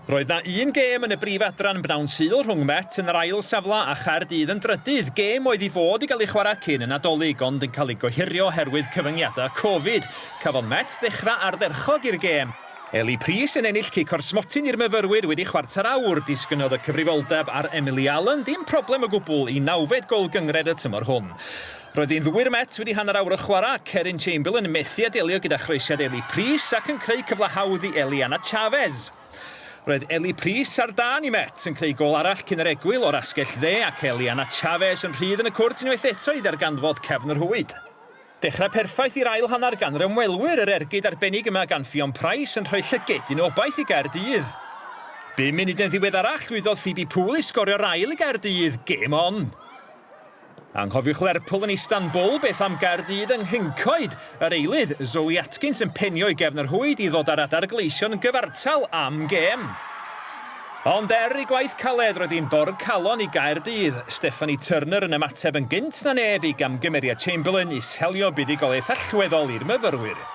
Roedd 'na un gêm yn y brif adran bnawn Sul rhwng Met yn yr ail safle a Chaerdydd yn drydydd, gêm oedd i fod i gael ei chwarae cyn y Nadolig ond yn cael ei gohirio oherwydd cyfyngiadau Covid. Cafodd Met ddechrau ardderchog i'r gêm. Ellie Preece yn ennill cic o'r smotyn i'r myfyrwyr wedi chwarter awr. Disgynnodd y cyfrifoldeb ar Emily Allen, dim problem o gwbl, i nawfed gôl gynghrair y tymor hwn. Roedd hi'n ddwy'r Met wedi hanner awr o chwarae, Keryn Chamberlain yn methu â delio gyda chroesiad Ellie Preece ac yn creu cyfle hawdd i Eliana Chavez. Roedd Ellie Preece ar dân i Met yn creu gôl arall cyn yr egwyl o'r asgell dde ac Eliana Chavez yn rhydd yn y cwrt unwaith eto i ddarganfod cefn yr rhwyd. Dechrau perffaith i'r ail hanner gan yr ymwelwyr, yr ergyd arbennig yma gan Ffion Price yn rhoi llygedyn o obaith i Gaerdydd. Bum munud yn ddiweddarach llwyddodd Phoebe Poole i sgorio'r ail i Gaerdydd, game on! Anghofiwch Lerpwl yn Istanbul, beth am Gaerdydd yng Nghyncoed? Yr eilydd, Zoe Atkins yn penio i gefn yr rhwyd i ddod â'r adar gleision yn gyfartal am gêm. Ond er ei gwaith caled, roedd hi'n dorcalon i Gaerdydd. Stephanie Turner yn ymateb yn gynt na neb i gamgymeriad Chamberlain i selio buddugoliaeth allweddol i'r myfyrwyr.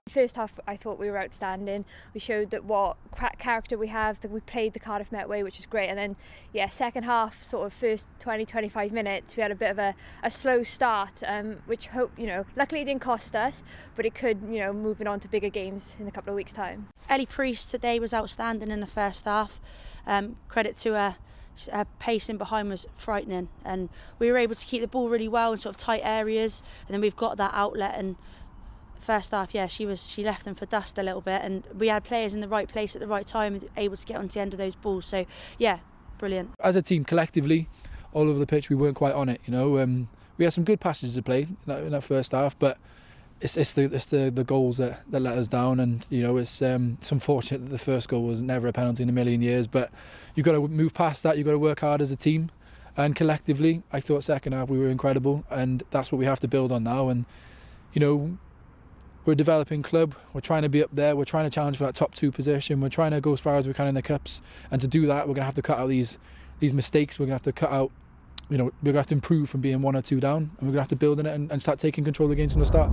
First half, I thought we were outstanding. We showed that what character we have, that we played the Cardiff Met way, which was great. And then, yeah, second half, sort of first 20, 25 minutes, we had a bit of a, a slow start, which hope, you know, luckily it didn't cost us, but it could, you know, moving on to bigger games in a couple of weeks' time. Ellie Priest today was outstanding in the first half. Credit to her. Her pace in behind was frightening, and we were able to keep the ball really well in sort of tight areas, and then we've got that outlet. And first half, yeah, she was she left them for dust a little bit, and we had players in the right place at the right time and able to get onto the end of those balls. So yeah, brilliant. As a team, collectively, all over the pitch, we weren't quite on it. We had some good passages to play in that first half, but it's the goals that let us down, and it's unfortunate that the first goal was never a penalty in a million years. But you've got to move past that. You've got to work hard as a team, and collectively, I thought second half we were incredible, and that's what we have to build on now. And we're a developing club. We're trying to be up there. We're trying to challenge for that top two position. We're trying to go as far as we can in the cups. And to do that, we're going to have to cut out these mistakes. We're going to have to cut out, you know, we're going to have to improve from being one or two down, and we're going to have to build on it and start taking control of the games from the start.